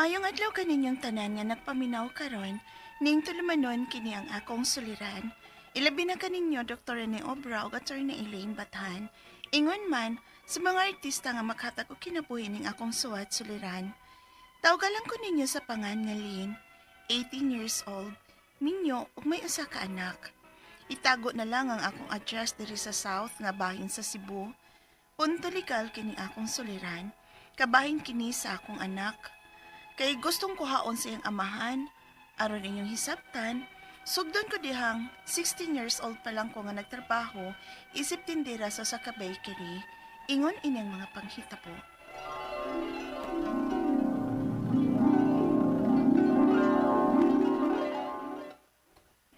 Maayong adlaw kaninyong tanan nga nagpaminaw karon, ning tulumanon kini ang akong suliran. Ilabi na kaninyo Dr. Rene Obra ug Attorney Elaine Bathan. Ingon man sa mga artista nga makatag og kinabuhi ning akong suwat suliran. Tawgalan ko ninyo sa pangan nga Lynn, 18 years old, minyo ug may usa ka anak. Itago na lang ang akong address diri sa South nga bahin sa Cebu. Punto legal kini akong suliran. Kabahin kini sa akong anak. Kay gustong kuhaon sa iyang amahan, aron inyong hisabtan, sugdon ko dihang 16 years old pa lang ko nga nagtrabaho, isip tindera sa Saka Bakery, ingon inyang mga panghitabo.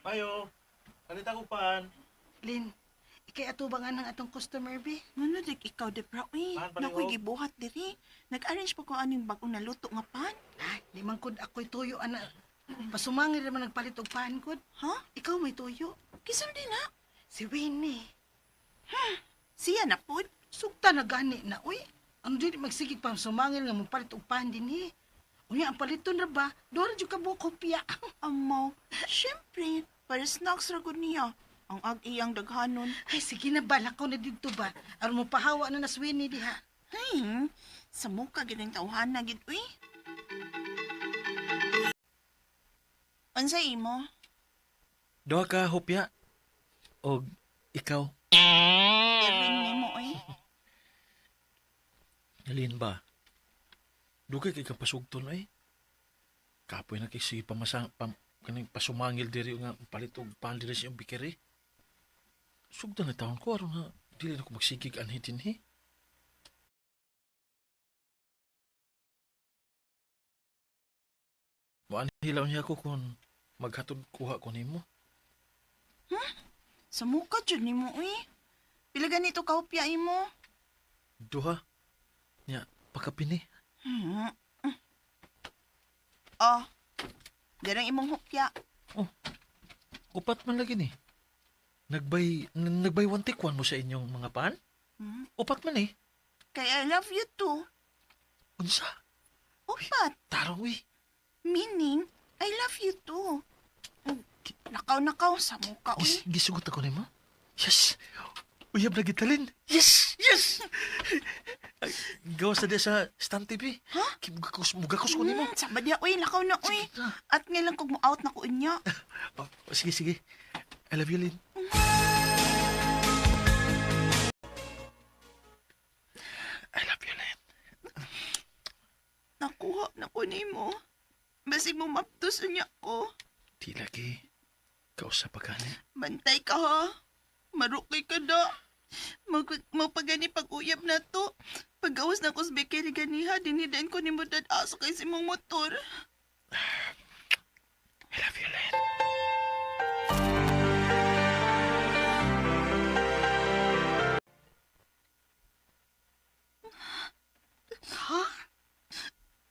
Mayo, kanita ko paan. Lin, ikay atubangan ng atong customer, be. Ngano dik ikaw de bro, eh. Pan, pareho. Nakoy gibuhat diri. Nag-arrange pa ko aning bagong naluto nga pan. Ay, di man kud ako'y tuyo, ana. Pasumangil naman nagpalit og pan, kud. Ha? Ikaw may tuyo. Kinsa man din ha? Si Winnie. Siya na pud. Sugta na gani na, uy. Ano dili magsigig pa sumangil nga mopalit og pan din, eh. Unya, ang paliton ra ba? Doon ra jud ka buok kopya. Amaw, syempre, para snacks ra gud niya. Ang ag iyang daghanon. Ay, sige na ba, lakaw na dito ba? Aron mo pahawa na na si Winnie diha. Ay, sa muka gid ang tawhana gid uy. Unsa imo? Duha ka hopya. Og ikaw, Irwin nimo uy. Nalin ba? Dugay kay kang pasugton ay. Kapoy na kay si pamasa pam, kaning pasumangil diri nga palit og pan diri sa iyong bikeri. Sugdan na taon ko aron nga dili na ko magsigig anhi dinhi. Moanhi lang niya ako kung maghatod kuha ko nimo. Sa muka jud nimo uy. Pila ganito ka hopya imo? Duha. Nya, pakapini. Hmm. Oh. Darang imong hopya. Upat man lagi ni. Nagbay one take one mo sa inyong mga pan? Hmm. Upat man eh. Kay I love you too. Unsa? Upat. Tarong uy. Meaning, I love you too. Nakaw-nakaw sa muka uy. Gisugot ako nimo. Yes. Uyab na gitalin. Yes! Yes! Ay, gawas na di sa Stan TV. Ha? Mugakos, mugakos ko nimo. Sa badya uy, lakaw na uy. Sige na. At ngayon lang kog mo-out na ko unya. Oh, sige, sige. I love you, Lynn. I love you, Lynn. Nakuha na ko nimo. Basig mo maptos unya ko. Di lagi. Kausap pa ka ni. Bantay ka ha. Marukay ka da. Magpagani pag-uyab na to. Paggawas na ko sa bakery ganiha, dinidan ko ni mo dad aso kay si mong motor. I love you, Lynn. Ha?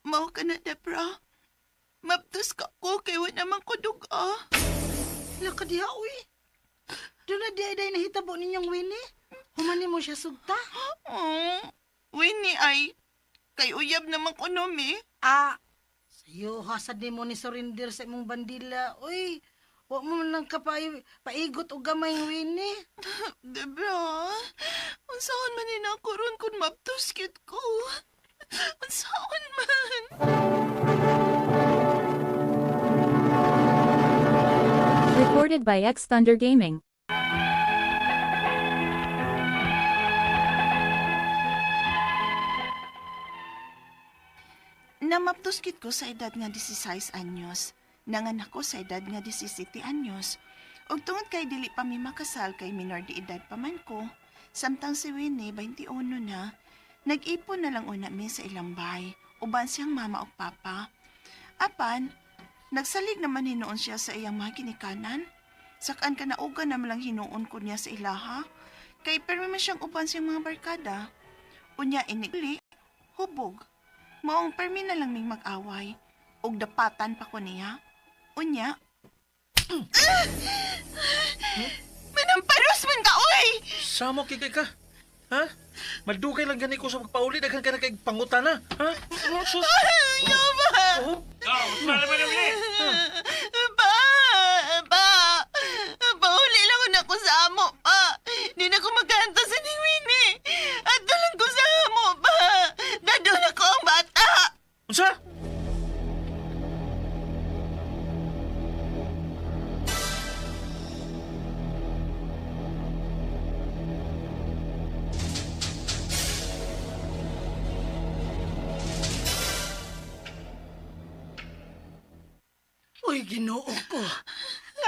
Mao ka na, Debra. Maptos ka ko kay wa naman ko duga. Laka diha, uy. Doon na di ay day nahitabo ninyong Winnie. Humani mo siya sugta. Oh, Winnie ay kay uyab naman ko nomi. Ah, sayo hasad nimo ni surrender sa imong bandila. Uy, wa mo man lang ka paigot og gamay Winnie. Debra, unsaon man ni nako ron kun maptos gyud ko? Unsaon man? Recorded by X Thunder Gaming. Namaptos gid ko sa edad nga 16 anyos. Nanganak ko sa edad nga 17 anyos. Ug tungod kay dili pa mi makasal kay minor de edad pa man ko, samtang si Winnie 21 na, nag-ipon na lang una mi sa ilang bahay, uban siyang mama ug papa. Apan, nagsalig naman hinuon siya sa iyang mga ginikanan. Sakaan ka nauga naman lang hinuon ko niya sa ilaha, kay permi man siyang uban siyang mga barkada. Unya inigli, hubog. Maong permi na lang ming mag-away. Ug dapatan pa ko niya. Unya. Manamparos man ka, oy! Samo kay kay ka. Ha? Madugay lang gani ko sa pagpauli daghan ka na kay pangutana, ha? Sus. Yaman! Pa! Pa! Pauli lang ko na ko sa amo, pa! Di na ko magkanto sa ning Winnie. Ato lang ko sa amo, pa! Dadon ako ang bata! Unsa? Uy, Ginoo ko.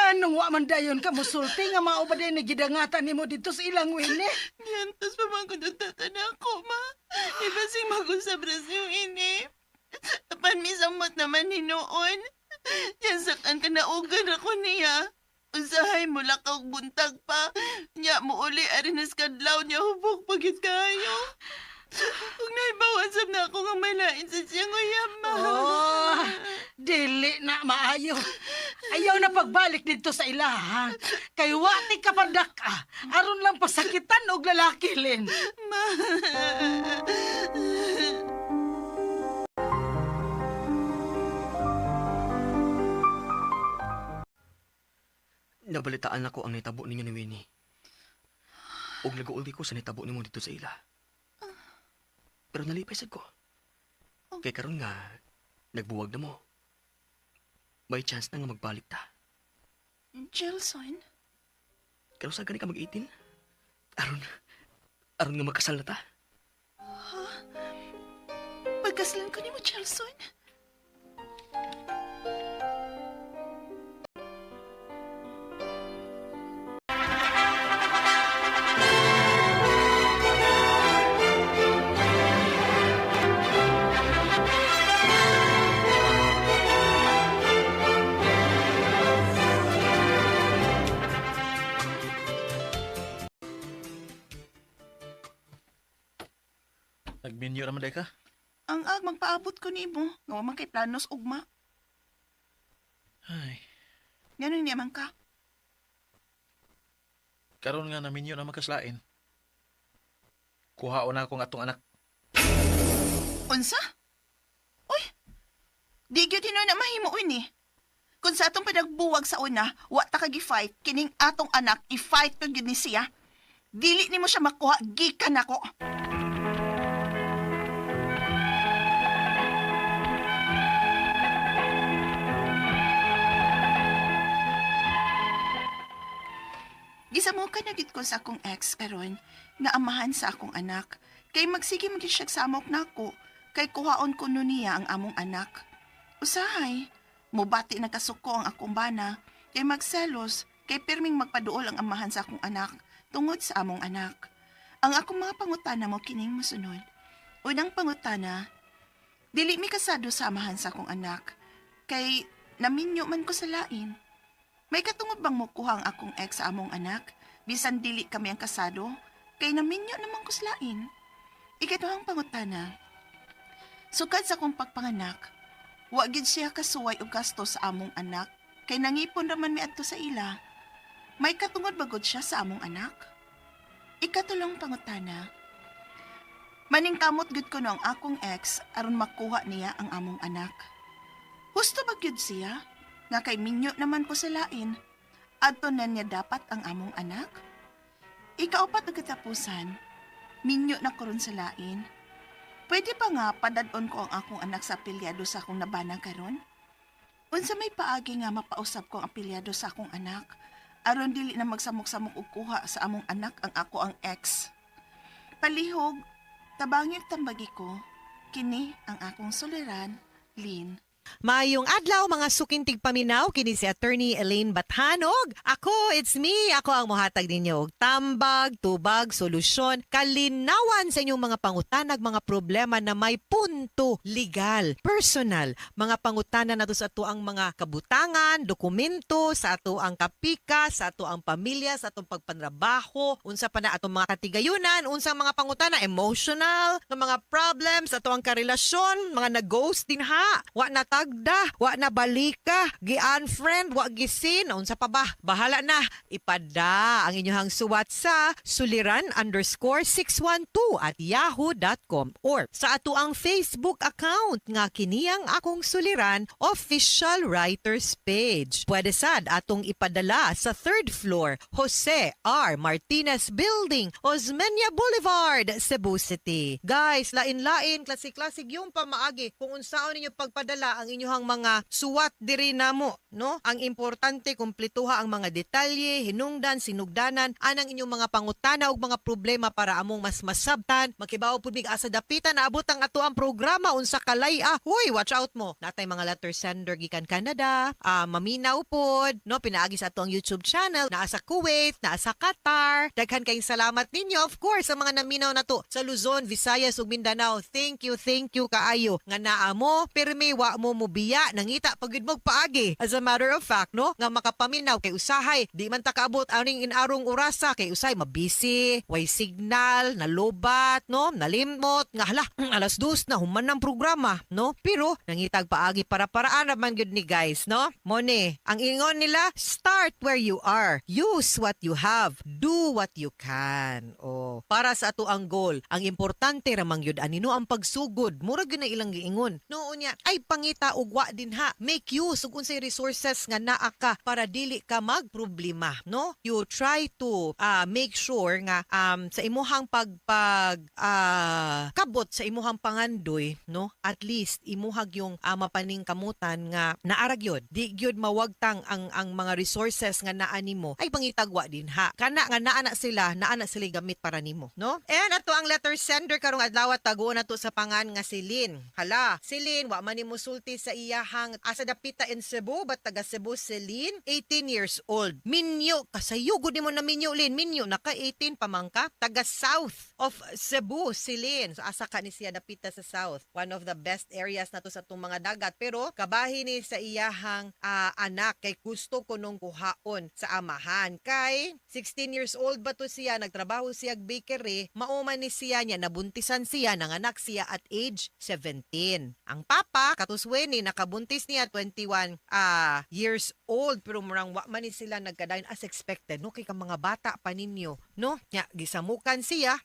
Anong wa man dayon ka musulti nga mao ba day nagidangatan nimo dito sa ilang wini? Giantos pa man ko tata na ako, ma. Di ba sing mag-usap ra si Winnie? Apan misamot naman hinuon. Yan sakan ka naugan ako niya. Usahay mo lakaw buntag pa. Nya mo uli arinas kadlaw niya hubog pagit kayo. Kung naibawansap na ako nga malain sa siyang uyama. Oh, dili na maayo. Ayaw na pagbalik dito sa ila, ha? Kay wa ti ka padak, ah. Aron lang pasakitan og lalaki, Lin. Ma. Nabalitaan ako ang nitabo ninyo ni Winnie. Ug nag-uuli ko sa nitabo nimo dito sa ila. Pero nalipay sad ko. Kay karon nga nagbuwag na mo. May chance na nga magbalik ta. Jelson? Pero sa gani ka mag-18? Aron aron nga magkasal na ta. Pagkaslan ko ni mo, Jelson? Nagminyo naman day ka. Ang ag, magpaabot ko nimo. Nga wa man kay planos ugma. Ay, Ganun niya man ka. karon nga naminyo na magkaslain. Kuhaon na akong atong anak. Unsa? Uy! Di gyud hinuon na mahimuon ni. Kung sa atong panagbuwag sa una, wa ta ka gi-fight, kining atong anak i-fight ko gyud ni siya. Dili nimo siya makuha gikan nako. Gisamukan na gid ko sa akong ex karon nga amahan sa akong anak. Kay magsige man gid siya samok nako kay kuhaon ko no niya ang among anak. Usahay, mubati na kasuko ang akong bana kay magselos kay pirming magpaduol ang amahan sa akong anak tungod sa among anak. Ang akong mga pangutana mo kining mosunod. Unang pangutana, dili mi kasado sa amahan sa akong anak kay naminyo man ko sa lain. May katungod bang mukuha ang akong ex sa among anak? Bisan dili kami ang kasado, kay naminyo naman ko sa lain. Ikatuhang pangutana. Sukad sa akong pagpanganak, wa gid siya kasuway og gasto sa among anak, kay nangipon raman mi adto sa ila. May katungod bagod siya sa among anak? Ikatulong pangutana. Maningkamot gud kuno ang akong ex aron makuha niya ang among anak. Husto ba gyud siya? Nga kay minyo naman ko sa lain. Adto na niya dapat ang among anak? Ikaupat og katapusan, minyo na ko ron sa lain. Pwede pa nga padadon ko ang akong anak sa apelyado sa akong nabana karon? Unsa may paagi nga mapausap ko ang apelyado sa akong anak? Aron dili na magsamok-samok og kuha sa among anak ang ako ang ex. Palihog, tabangig tambagi ko, kini ang akong suliran, Lynn. Maayong adlaw mga sukintig paminaw kini si Attorney Elaine Bathanog. Ako, it's me. Ako ang mohatag ninyo og tambag, tubag, solusyon, kalinawan sa inyong mga pangutanag, mga problema na may punto legal, personal, mga pangutana nato sa ato ang mga kabutangan, dokumento, sa ato ang kapika, sa ato ang pamilya, sa atong pagpanrabaho, unsa pa na atong mga katigayunan, unsa ang mga pangutana emotional, nga mga problems, ato ang karelasyon, mga nag-ghost din ha. Wa na ta Gitagda, wa na balika, gi-unfriend, wa gi-seen, unsa pa ba? Bahala na. Ipada ang inyong suwat sa suliran_612@yahoo.com or sa ato ang Facebook account nga kiniyang Akong Suliran Official Writers Page. Pwede sad atong ipadala sa third floor, Jose R. Martinez Building, Osmeña Boulevard, Cebu City. Guys, lain-lain, klase-klase yung pamaagi kung unsaon ninyo pagpadala ang inyong mga suwat diri namo, no? Ang importante, kumpletuha ang mga detalye, hinungdan, sinugdanan anang inyong mga pangutana ug mga problema para among mas masabtan, makibaw pud mig asa dapita naabot ang ato ang programa, unsa kalay-a. Huy, watch out mo. Natay mga letter sender gikan Canada, maminaw pod, no? Pinaagi sa ato ang YouTube channel, naa sa Kuwait, naa sa Qatar. Daghan kayong salamat ninyo, of course, sa mga naminaw nato sa Luzon, Visayas ug Mindanao. Thank you kaayo nga naa mo pirmi, wa mo mubiya, nangita pagid mo paagi. As a matter of fact, no, nga makapaminaw kay usahay di man ta kaabot aning inarong orasa kay usahay mabisi, way signal, nalobat, no, nalimot nga hala, 2:00 na, human ng programa, no? Pero nangitag paagi para paraan ra man gyud ni, guys, no? Mone, ang ingon nila, start where you are, use what you have, do what you can. Oh, para sa ato ang goal, ang importante ra man gyud ani, no, ang pagsugod. Mura gyud na ilang giingon, no? Unya ay pangita og wa din ha, make use ug unsay resources nga naa ka para dili ka magproblema, no? You try to make sure nga sa imuhang pagpag kabot sa imuhang pangandoy, no, at least imuhag yung mapaningkamutan nga naara gyud, di gyud mawagtang ang mga resources nga naa nimo. Ay pangitagwa din ha, kana nga naa na sila, naa na sila gamit para nimo, no? And ato ang letter sender karong adlaw, taguon nato sa pangan nga si Lynn. Hala, si Lynn, wa man nimo sulti sa iyahang asa dapita in Cebu, but taga Cebu si Lynn, 18 years old. Minyo kasayo gud nimo na minyo, Lynn. Minyo naka, 18 pa man ka. Taga south of Cebu si Lynn. So asa ka ni siya dapita sa south, one of the best areas nato sa atong mga dagat. Pero kabahin ni sa iyahang anak kay gusto ko nung kuhaon sa amahan kay 16 years old ba to siya, nagtrabaho siya og bakery, mao man ni siya niya nabuntisan siya, nanganak siya at age 17. Ang papa katusweni nakabuntis niya 21 years old, pero murang wa man ni sila nagkadayon as expected, no, kay ka mga bata pa ninyo, no? Nya gisamukan siya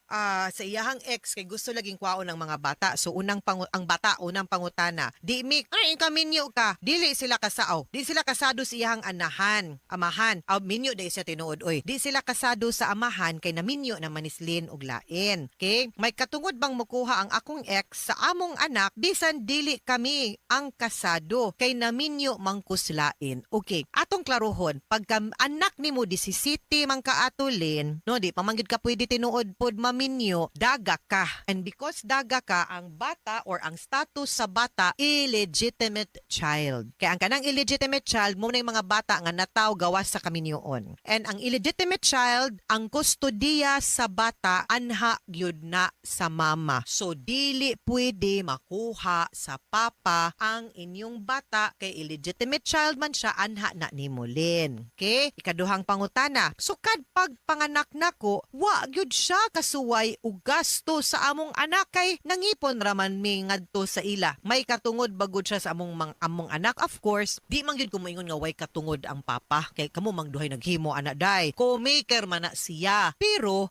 sa iyahang ex kay gusto laging kwaon ng mga bata. So unang ang bata, unang pangutana, di mi ay kaminyo ka, dili sila kasao, di sila kasado sa iyahang anahan, amahan. Aw, minyo dai siya tinuod oy. Di sila kasado sa amahan kay naminyo na manislin og lain. Okay, may katungod bang mukuha ang akong ex sa among anak bisan dili kami ang kasado kay naminyo mangkuslain? Okay, atong klarohon, pagka anak nimo 17 man ka atulin, no, di pa man gyud ka pwede tinuod pod maminyo, daga ka. And because daga ka, ang bata or ang status sa bata, illegitimate child. Kaya ang kanang illegitimate child mo na yung mga bata nga nataw gawas sa kaminyoon. And ang illegitimate child, ang kustodiya sa bata anha gyud na sa mama. So dili pwede makuha sa papa ang inyong bata kay illegitimate child man siya, anha na nimo, Lynn. Okay? Ikaduhang pangutana. Sukad pagpanganak nako, wa gyud siya kasuway og gasto sa among anak kay nangipon raman mi ngadto sa ila. May katungod bagud siya sa among among anak? Of course, di man gyud ko moingon nga way katungod ang papa kay kamo mang duhay naghimo ana day. Co-maker man na siya. Pero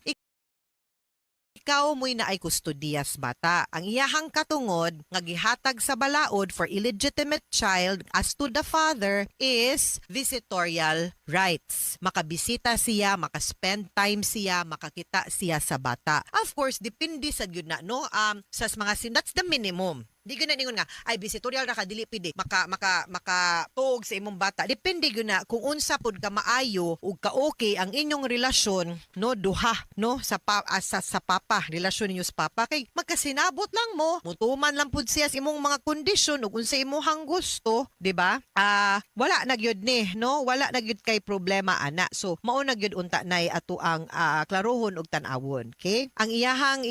ikaw mo'y naay kustodiyas bata. Ang iyahang katungod nga gihatag sa balaod for illegitimate child as to the father is visitorial rights. Makabisita siya, makaspend time siya, makakita siya sa bata. Of course, depende sa gyud na, no, sa mga sin, that's the minimum. Di gyud na ningon nga ay visitorial ra ka, dili pwede maka maka makatuog sa imong bata. Depende gyud na kung unsa pud ka maayo ug ka okay ang inyong relasyon, no, duha, no, sa papa, relasyon ninyo sa papa, kay magkasinabot lang mo, mutuman lang pud siya sa imong mga kondisyon ug unsa imong gusto, di ba? Wala na gyud ni, no, wala na gyud kay problema ana. So mao na gyud unta nay ato ang klarohon ug tan-awon. Okay, ang iyahang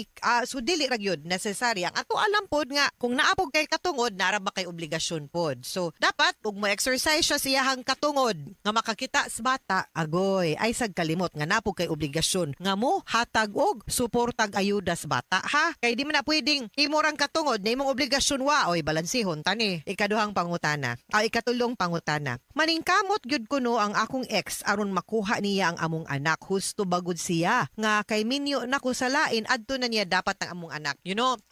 so dili ra gyud necessary. Ang ato alam pod nga kung naa naa pod kay katungod, naa ra ba kay obligasyon pod. So dapat ug mo exercise siya sa iyahang katungod nga makakita sa bata, agoy, ay sag kalimot nga naa pod kay obligasyon nga mo hatag og suportag ayuda sa bata, ha. Kay di man na pwedeng imo rang katungod na imong obligasyon wa, oy, balansihon tani. Ikaduhang pangutana. Ah, ikatulong pangutana. Maningkamot gyud kuno ang akong ex aron makuha niya ang among anak. Husto ba gud siya nga kay minyo na ko sa lain, adto na niya dapat ang among anak?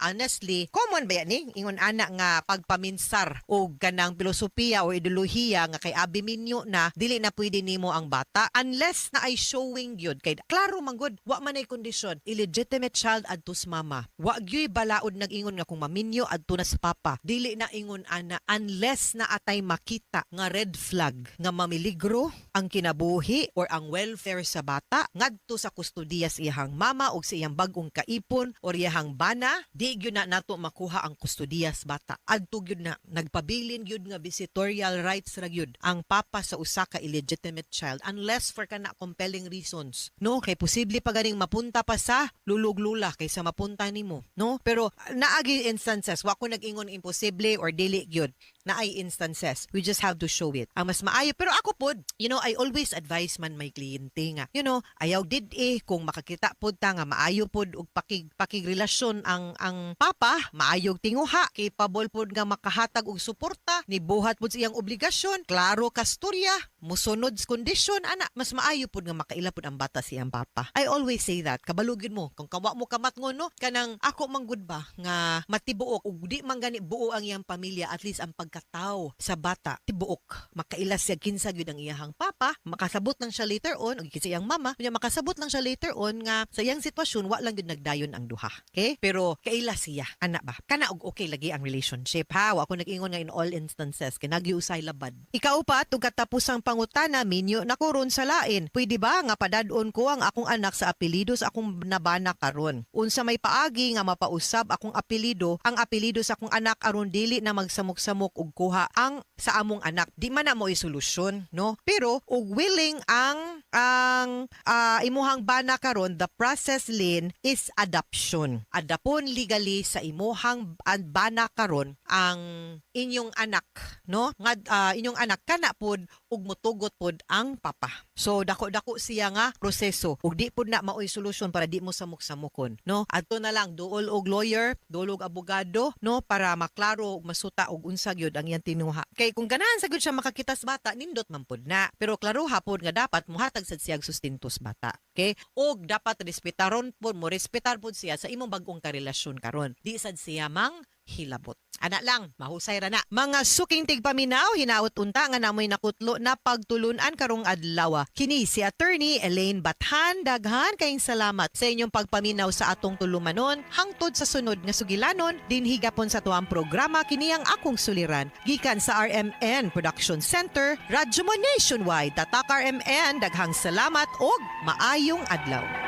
Honestly, common ba yan ni? Ingon ana nga pagpaminsar o kanang filosofiya o ideolohiya nga kay abi minyo na, dili na pwede nimo ang bata unless na ay showing gyud kay klaro man gud wa man ay kondisyon, illegitimate child adto sa mama. Wa gyuy balaod nag-ingon nga kung maminyo, adto na sa papa. Dili na ingon ana unless na atay makita nga red flag nga mamiligro ang kinabuhi or ang welfare sa bata ngadto sa kustodiya sa iyahang mama o sa iyang bag-ong kaipon or iyahang bana. Di gyud na nato makuha ang kustodiya sa bata. Adto gyud na, nagpabilin gyud nga visitorial rights ra gyud ang papa sa usa ka illegitimate child unless for kana compelling reasons, no? Kay posible pa ganing mapunta pa sa lulog-lula kaysa mapunta nimo, no? Pero naagi instances, wa ko nag-ingon imposible or dili gyud. Naay instances, we just have to show it ang mas maayo. Pero ako pod, I always advise man may kliyente nga ayaw did eh kung makakita pod ta nga maayo pod og pakigrelasyon ang papa, maayog tinguha, capable pod nga makahatag og suporta, nibuhat pod sa iyang obligasyon, klaro kasturya, musunod sa kondisyon ana, mas maayo pod nga makaila pod ang bata sa iyang papa. I always say that. Kabalo gyud mo kung kawa mo kamatngon, no? Kanang ako man gud ba nga matibuok ug di man gani buo ang iyang pamilya, at least ang pagkataw sa bata tibuok, makaila siya kinsa gyud ang iyahang papa, makasabot lang siya later on og kinsa iyang mama. Unya makasabot lang siya later on nga sa iyang sitwasyon wa lang gyud nagdayon ang duha, okay? Pero kaila siya ana ba, kana og okay lagi ang relationship, ha. Wa ko nag-ingon nga in all instances kay nagyusay labad. Ikaupat ug katapusang pangutana, minyo na ko ron sa lain. Pwede ba nga padad-on ko ang akong anak sa apelyido sa akong nabana karon? Unsa may paagi nga mapausab akong apelyido, ang apelyido sa akong anak aron dili na magsamok-samok og kuha ang sa among anak? Di man na mo solusyon, no? Pero og willing ang imuhang bana karon, the process, Lin, is adoption. Adapon legally sa imuhang bana karon ang inyong anak, no? Nga inyong anak kana pod ug mutugot pod ang papa. So dako-dako siya nga proseso ug di pod na maoy solusyon para di mo samok-samokon, no? Adto na lang duol og lawyer, duol og abogado, no, para maklaro ug masuta og unsa gyud ang iyang tinuha. Kay kung ganahan sa gyud siya makakita sa bata, nindot man pod na. Pero klaro hapon nga dapat muhatag sad siya og sustento sa bata. Okay? Og dapat respetaron pod mo, respetar pod siya sa imong bag-ong karelasyon karon. Di sad siya mang hilabot. Ana lang, mahusay ra na. Mga suking tigpaminaw, hinaot unta nga namoy nakutlo na pagtulunan karong adlaw. Kini si Attorney Elaine Bathan, daghan kayong salamat sa inyong pagpaminaw sa atong tulumanon hangtod sa sunod nga sugilanon dinhi gapon sa tuang programa, kini ang Akong Suliran, gikan sa RMN Production Center, Radyo Mo Nationwide. Tatak RMN, daghang salamat og maayong adlaw.